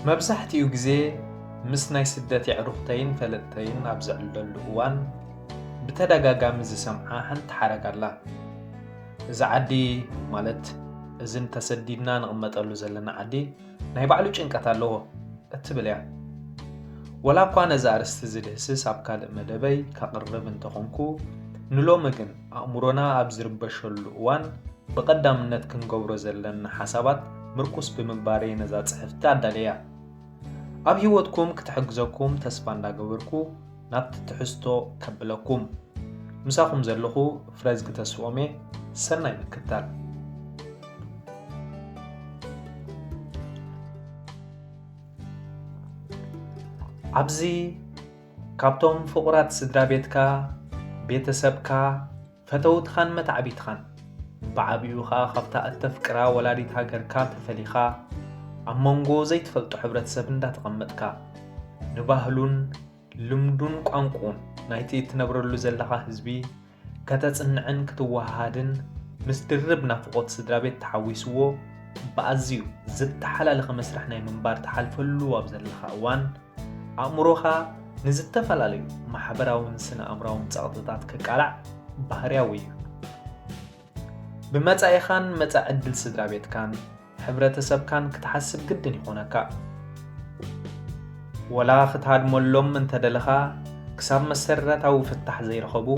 መብዛሕትኡ ግዜ ምስ ናይ ስደት የዕሩኽተይን ፈለጥተይን ኣብ ዝዕለሉ እዋን ብተደጋጋሚ ዝሰምዓ ሓንቲ ሓረግ ኣላ። እዚ ዓዲ፣ ማለት እዝን ተሰዲድና ንቕመጠሉ ዘለና ዓዲ፣ ናይ ባዕሉ ጭንቀት ኣለዎ እትብል እያ። ወላ እኳ ነዚ ኣርእስቲ ዝድህስስ ኣብ ካልእ መደበይ ከቕርብ እንተኾንኩ፣ ንሎሚ ግን ኣእምሮና ኣብ ዝርበሸሉ እዋን ብቐዳምነት ክንገብሮ ዘለና ሓሳባት ምርኩስ ብምግባረይ ነዛ ጽሕፍቲ ኣዳልየያ። ኣብ ህይወትኩም ክትሕግዘኩም ተስፋ እንዳገበርኩ ናብቲ ትሕዝቶ ከብለኩም። ምሳኹም ዘለኹ ፍረዝጊ ተስፍኦም'የ። ሰናይ ምክትታል። ኣብዚ ካብቶም ፍቑራት ስድራ ቤትካ፣ ቤተሰብካ፣ ፈተውትኻን መታዕቢትኻን፣ ብዓቢኡ ኸኣ ካብታ እተፍቅራ ወላዲት ሃገርካ ተፈሊኻ፣ ኣብ መንጎ ዘይትፈልጦ ሕብረተሰብ እንዳተቐመጥካ፣ ንባህሉን ልምዱን ቋንቁኡን ናይቲ እትነብረሉ ዘለኻ ህዝቢ ከተጽንዕን ክትወሃሃድን፣ ምስ ድርብ ናፍቖት ስድራ ቤት ተሓዊስዎ፣ ብኣዝዩ ዝተሓላለኸ መስርሕ ናይ ምንባር ትሓልፈሉ ኣብ ዘለኻ እዋን፣ ኣእምሮኻ ንዝተፈላለዩ ማሕበራውን ስነ-ኣእምራውን ጸቕጥታት ከቃላዕ ባህርያዊ እዩ። ብመጻኢኻን መጻኢ ዕድል ስድራ ቤትካን ሕብረተሰብካን ክትሓስብ ግድን ይኾነካ። ወላ ክትሃድመሎም እንተደለኻ፣ ክሳብ መሰረታዊ ፍታሕ ዘይረኸቡ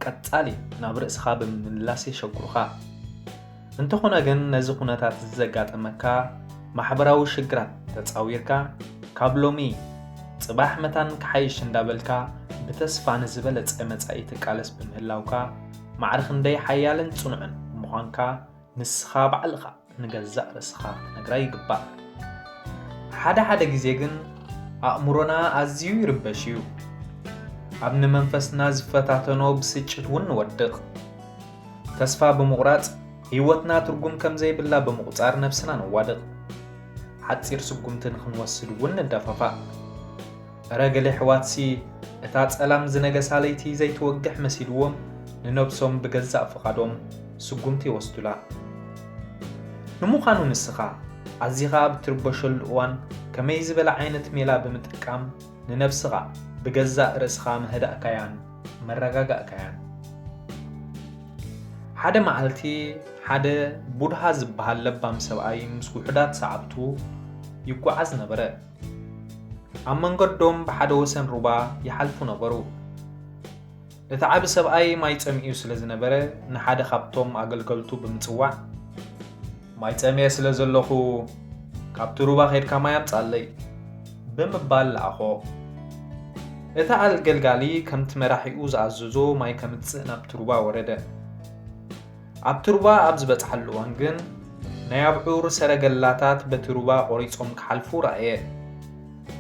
ቀጻሊ ናብ ርእስኻ ብምምላስ የሸግሩኻ። እንተኾነ ግን ነዚ ኩነታት እዚ ዘጋጠመካ ማሕበራዊ ሽግራት ተጻዊርካ፣ ካብ ሎሚ ጽባሕ መታን ክሓይሽ እንዳበልካ ብተስፋ ንዝበለጸ መጻኢ ትቃለስ ብምህላውካ፣ ማዕረ ክንደይ ሓያልን ጽኑዕን ምዃንካ ንስኻ ባዕልኻ ንገዛእ ርእስኻ ክትነግራ ይግባእ። ሓደ ሓደ ግዜ ግን ኣእምሮና ኣዝዩ ይርበሽ እዩ። ኣብ ንመንፈስና ዝፈታተኖ ብስጭት እውን ንወድቕ። ተስፋ ብምቑራጽ ህይወትና ትርጉም ከም ዘይብላ ብምቑጻር ነብስና ነዋድቕ። ሓጺር ስጉምቲ ንኽንወስድ እውን ንደፋፋእ። እረ ገለ ኣሕዋትሲ እታ ጸላም ዝነገሳ ለይቲ ዘይትወግሕ መሲልዎም ንነብሶም ብገዛእ ፍቓዶም ስጉምቲ ይወስዱላ። ንምዃኑ ንስኻ ኣዚኻ ኣብ ትርበሸሉ እዋን ከመይ ዝበለ ዓይነት ሜላ ብምጥቃም ንነብስኻ ብገዛእ ርእስኻ መህዳእካያን መረጋጋእካያን? ሓደ መዓልቲ ሓደ ቡድሃ ዝበሃል ለባም ሰብኣይ ምስ ውሑዳት ሰዓብቱ ይጓዓዝ ነበረ። ኣብ መንገዶም ብሓደ ወሰን ሩባ ይሓልፉ ነበሩ። እቲ ዓቢ ሰብኣይ ማይ ጸሚኡ ስለ ዝነበረ ንሓደ ካብቶም ኣገልገልቱ ብምጽዋዕ፣ "ማይ ጸሚኤ ስለ ዘለኹ ካብቲ ሩባ ኸይድካ ማይ ኣምጽኣለይ" ብምባል ለኣኾ። እቲ ኣገልጋሊ ከምቲ መራሒኡ ዝኣዘዞ ማይ ከምጽእ ናብቲ ሩባ ወረደ። ኣብቲ ሩባ ኣብ ዝበጽሓሉ እዋን ግን፣ ናይ ኣብዑር ሰረገላታት በቲ ሩባ ቖሪጾም ክሓልፉ ረኣየ።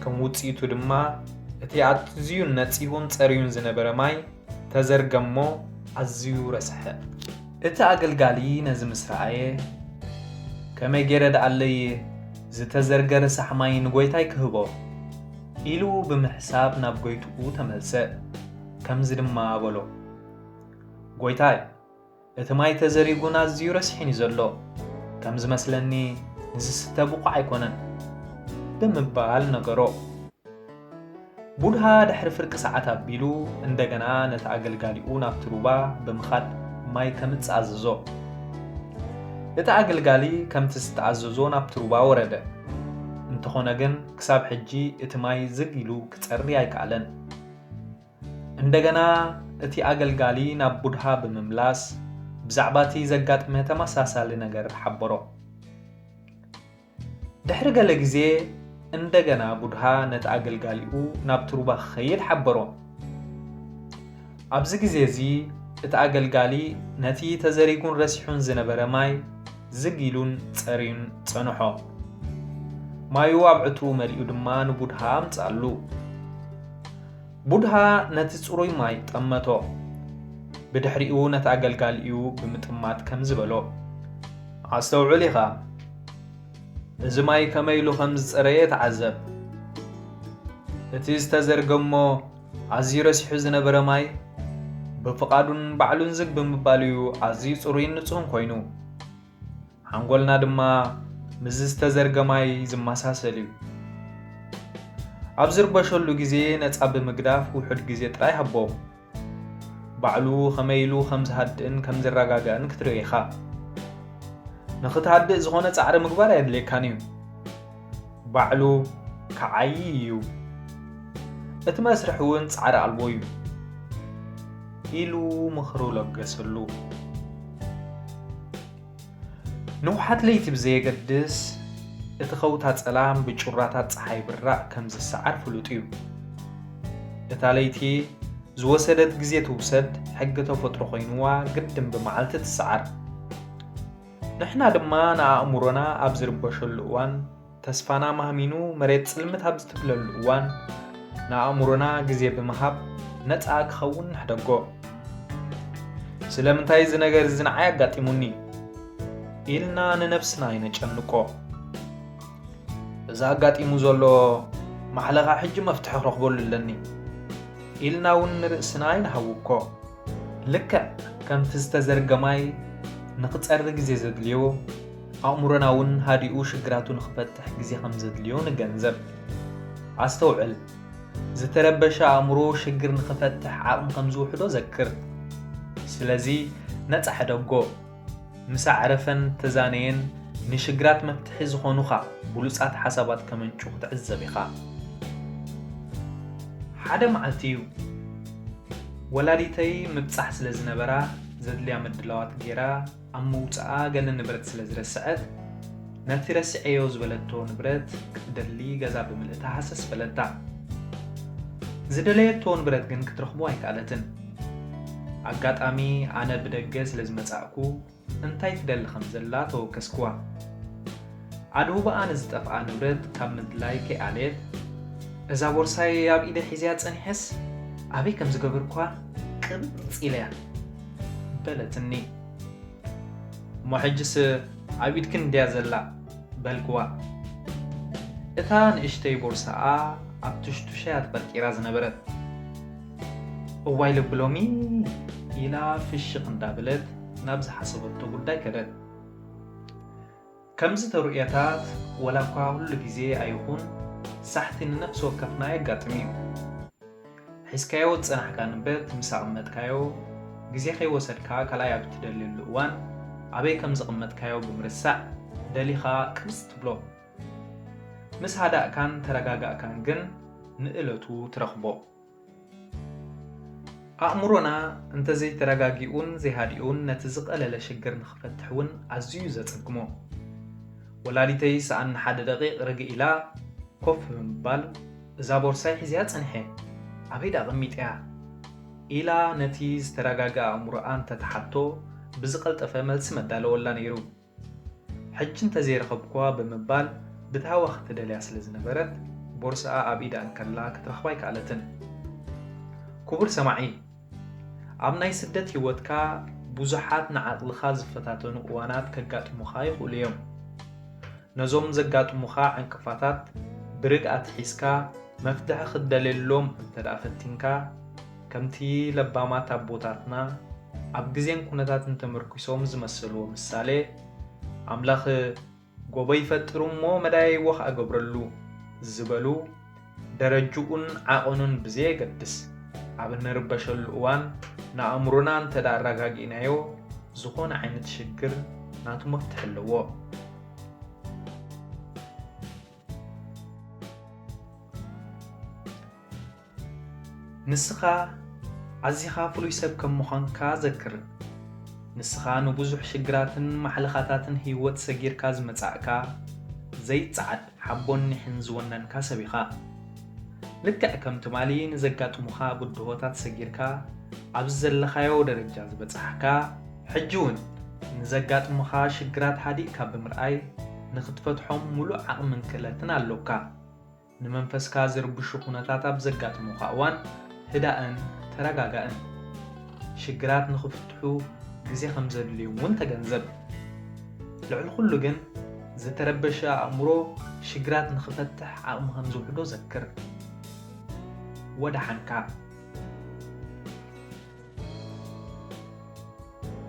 ከም ውጽኢቱ ድማ፣ እቲ ኣዝዩ ነጺሁን ጸርዩን ዝነበረ ማይ ተዘርገ እሞ ኣዝዩ ረስሐ። እቲ ኣገልጋሊ ነዚ ምስ ረኣየ፣ "ከመይ ገይረ ደኣለይ ዝተዘርገ ረሳሕ ማይ ንጎይታይ ክህቦ?" ኢሉ ብምሕሳብ ናብ ጎይትኡ ተመልሰ። ከምዚ ድማ በሎ፣ "ጎይታይ፣ እቲ ማይ ተዘሪጉን ኣዝዩ ረሲሕን እዩ ዘሎ። ከም ዝመስለኒ ንዝስተ ብቑዕ ኣይኮነን" ብምባል ነገሮ። ቡድሃ ድሕሪ ፍርቂ ሰዓት ኣቢሉ እንደገና ነቲ ኣገልጋሊኡ ናብቲ ሩባ ብምኻድ ማይ ከምጽእ ኣዘዞ። እቲ ኣገልጋሊ ከምቲ ዝተኣዘዞ ናብቲ ሩባ ወረደ። እንተኾነ ግን ክሳብ ሕጂ እቲ ማይ ዝግ ኢሉ ክጸሪ ኣይከኣለን። እንደገና እቲ ኣገልጋሊ ናብ ቡድሃ ብምምላስ ብዛዕባ እቲ ዘጋጠመ ተመሳሳሊ ነገር ሓበሮ። ድሕሪ ገለ ግዜ እንደገና ቡድሃ ነቲ ኣገልጋሊኡ ናብቲ ሩባ ክኸይድ ሓበሮ። ኣብዚ ግዜ እዚ እቲ ኣገልጋሊ ነቲ ተዘሪጉን ረሲሑን ዝነበረ ማይ ዝግ ኢሉን ጸርዩን ጸንሖ። ማዩ ኣብ ዕትሩ መሊኡ ድማ ንቡድሃ ኣምጽኣሉ። ቡድሃ ነቲ ጽሩይ ማይ ጠመቶ። ብድሕሪኡ ነቲ ኣገልጋሊኡ ብምጥማት ከምዚ በሎ፣ "ኣስተውዕል ኢኻ፣ እዚ ማይ ከመይ ኢሉ ከም ዝጸረየ ተዓዘብ። እቲ ዝተዘርገ እሞ ኣዝዩ ረሲሑ ዝነበረ ማይ፣ ብፍቓዱን ባዕሉን ዝግ ብምባሉ'ዩ ኣዝዩ ጽሩይን ንጹህን ኮይኑ። ሓንጎልና ድማ ምስዚ ዝተዘርገ ማይ ዝመሳሰል እዩ። ኣብ ዝርበሸሉ ግዜ ነጻ ብምግዳፍ ውሑድ ግዜ ጥራይ ሃቦ። ባዕሉ ከመይ ኢሉ ከም ዝሃድእን ከም ዝረጋጋእን ክትርኢ ኢኻ። ንኽትሃድእ ዝኾነ ጻዕሪ ምግባር ኣየድልየካን እዩ። ባዕሉ ክዓዪ እዩ። እቲ መስርሕ እውን ጻዕሪ ኣልቦ እዩ ኢሉ ምኽሩ ለገሰሉ። ንውሓት ለይቲ ብዘየገድስ፣ እቲ ከውታ ጸላም ብጩራታት ጸሓይ ብራቕ ከም ዝሰዓር ፍሉጥ እዩ። እታ ለይቲ ዝወሰደት ግዜ ትውሰድ፣ ሕጊ ተፈጥሮ ኮይንዋ ግድን ብመዓልቲ ትሰዓር። ንሕና ድማ ንኣእምሮና ኣብ ዝርበሸሉ እዋን፣ ተስፋና ማህሚኑ መሬት ጽልምት ኣብ ዝትብለሉ እዋን፣ ንኣእምሮና ግዜ ብምሃብ ነጻ ክኸውን ንሕደጎ። ስለምንታይ እዚ ነገር እዚ ንዓይ ኣጋጢሙኒ? ኢልና ንነብስና ኣይነጨንቆ። እዚ ኣጋጢሙ ዘሎ ማሕለኻ ሕጂ መፍትሒ ክረኽበሉ ኣለኒ ኢልና እውን ንርእስና ኣይንሃውኮ። ልክዕ ከምቲ ዝተዘርገ ማይ ንኽጸሪ ግዜ ዘድልዮ፣ ኣእምሮና እውን ሃዲኡ ሽግራቱ ንኽፈትሕ ግዜ ከም ዘድልዮ ንገንዘብ። ኣስተውዕል፣ ዝተረበሸ ኣእምሮ ሽግር ንኽፈትሕ ዓቕሚ ከም ዝውሕዶ ዘክር። ስለዚ ነጻ ሕደጎ። ምስ ኣዕረፈን ተዛነየን ንሽግራት መፍትሒ ዝኾኑኻ ብሉጻት ሓሳባት ከመንጩ ክትዕዘብ ኢኻ። ሓደ መዓልቲ እዩ። ወላዲተይ ምብጻሕ ስለ ዝነበራ ዘድልያ ምድላዋት ገይራ ኣብ ምውጻኣ ገለ ንብረት ስለ ዝረስዐት፣ ነቲ ረሲዐዮ ዝበለቶ ንብረት ክትደሊ ገዛ ብምልእታ ሃሰስ በለታ። ዝደለየቶ ንብረት ግን ክትረኽቦ ኣይከኣለትን። ኣጋጣሚ ኣነ ብደገ ስለ ዝመጻእኩ፣ እንታይ ትደሊ ከም ዘላ ተወከስክዋ። ኣድህቦኣ ንዝጠፍኣ ንብረት ካብ ምድላይ ከይኣለየት፣ "እዛ ቦርሳይ ኣብ ኢደ ሒዘያ ጸኒሐስ፣ ኣበይ ከም ዝገበርኳ ቅብጽ ኢለያ" በለትኒ። "እሞ ሕጅስ ኣብ ኢድክን እንድያ ዘላ?" በልክዋ። እታ ንእሽተይ ቦርሳኣ ኣብ ትሽቱሸያ ተቐርቂራ ዝነበረት። "እዋይ ልቢ ሎሚ" ኢላ ፍሽቕ እንዳበለት ናብ ዝሓሰበቶ ጉዳይ ከደት። ከምዚ ተርእዮታት፣ ወላ እኳ ኩሉ ግዜ ኣይኹን፣ ሳሕቲ ንነፍሲ ወከፍና የጋጥም እዩ። ሒዝካዮ ዝጸናሕካ ንብረት ምስ ኣቐመጥካዮ፣ ግዜ ከይወሰድካ ካልኣይ ኣብ እትደልየሉ እዋን፣ ኣበይ ከም ዘቐመጥካዮ ብምርሳዕ፣ ደሊኻ ቅብጽ ትብሎ። ምስ ሃዳእካን ተረጋጋእካን ግን ንእለቱ ትረኽቦ። ኣእምሮና እንተዘይተረጋጊኡን ዘይሃዲኡን ነቲ ዝቐለለ ሽግር ንኽፈትሕ እውን ኣዝዩ ዘጸግሞ። ወላዲተይ ሰኣን ንሓደ ደቂቕ ርግእ ኢላ ኮፍ ብምባል፣ "እዛ ቦርሳይ ሒዘያ ጸኒሐ፣ ኣበይ ደኣ ኣቐሚጠያ?" ኢላ ነቲ ዝተረጋግኣ ኣእምሮኣ እንተትሓቶ ብዝቐልጠፈ መልሲ መዳለወላ ነይሩ። ሕጂ እንተዘይረኸብኩዋ ብምባል ብታህዋኽ ትደልያ ስለ ዝነበረት፣ ቦርስኣ ኣብ ኢዳ እንከላ ክትረኽባ ኣይከኣለትን። ክቡር ሰማዒ፣ ኣብ ናይ ስደት ህይወትካ ብዙሓት ንዓቕልኻ ዝፈታተኑ እዋናት ከጋጥሙኻ ይኽእሉ እዮም። ነዞም ዘጋጥሙኻ ዕንቅፋታት ብርግኣት ሒዝካ መፍትሒ ክትደልየሎም እንተ ደኣ ፈቲንካ፣ ከምቲ ለባማት ኣቦታትና ኣብ ግዜን ኩነታትን ተመርኲሶም ዝመሰልዎ ምሳሌ፣ ኣምላኽ ጎቦ ይፈጥር እሞ መዳየይዎ ኸኣ ገብረሉ ዝበሉ፣ ደረጅኡን ዓቐኑን ብዘየገድስ፣ ኣብ እንርበሸሉ እዋን ንኣእምሮና እንተ ደኣ ኣረጋጊእናዮ፣ ዝኾነ ዓይነት ሽግር ናቱ መፍትሒ ኣለዎ። ንስኻ ኣዚኻ ፍሉይ ሰብ ከም ምዃንካ ዘክር። ንስኻ ንብዙሕ ሽግራትን ማሕለኻታትን ህይወት ሰጊርካ ዝመጻእካ፣ ዘይጸዓድ ሓቦን ኒሕን ዝወነንካ ሰብ ኢኻ። ልክዕ ከም ትማሊ ንዘጋጥሙኻ ብድሆታት ሰጊርካ ኣብዚ ዘለኻዮ ደረጃ ዝበጻሕካ፣ ሕጂ እውን ንዘጋጥሙኻ ሽግራት ሃዲእካ ብምርኣይ ንኽትፈትሖም ምሉእ ዓቕምን ክእለትን ኣሎካ። ንመንፈስካ ዝርብሹ ኩነታት ኣብ ዘጋጥሙኻ እዋን ህዳእን ተረጋጋእን። ሽግራት ንኽፍትሑ ግዜ ከም ዘድልዩ እውን ተገንዘብ። ልዕሊ ኩሉ ግን ዝተረበሸ ኣእምሮ ሽግራት ንኽፈትሕ ዓቕሚ ከም ዝውሕዶ ዘክር። ወደሓንካ።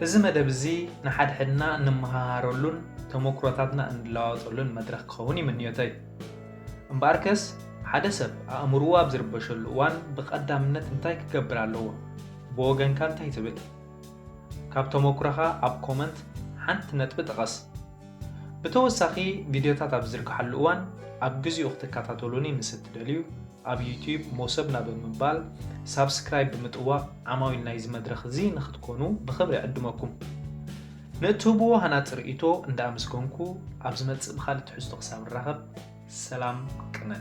እዚ መደብ እዚ ንሓድሕድና እንመሃሃረሉን ተመክሮታትና እንለዋወጠሉን መድረኽ ክኸውን እዩ ምንዮተይ። እምበኣርከስ ሓደ ሰብ ኣእምርኡ ኣብ ዝርበሸሉ እዋን ብቐዳምነት እንታይ ክገብር ኣለዎ? ብወገንካ እንታይ ትብል? ካብ ተመኩሮኻ ኣብ ኮመንት ሓንቲ ነጥቢ ጥቐስ። ብተወሳኺ ቪድዮታት ኣብ ዝዝርግሓሉ እዋን ኣብ ግዚኡ ክትከታተሉኒ ምስ እትደልዩ ኣብ ዩቲዩብ ሞሰብና ብምባል ሳብስክራይብ ብምጥዋቕ ዓማዊል ናይዚ መድረኽ እዚ ንኽትኮኑ ብኽብሪ እዕድመኩም። ንእትህብዎ ሃናጺ ርእይቶ እንዳኣመስገንኩ ኣብ ዝመጽእ ብኻልእ ትሕዝቶ ክሳብ ንራኸብ ሰላም ቅነ።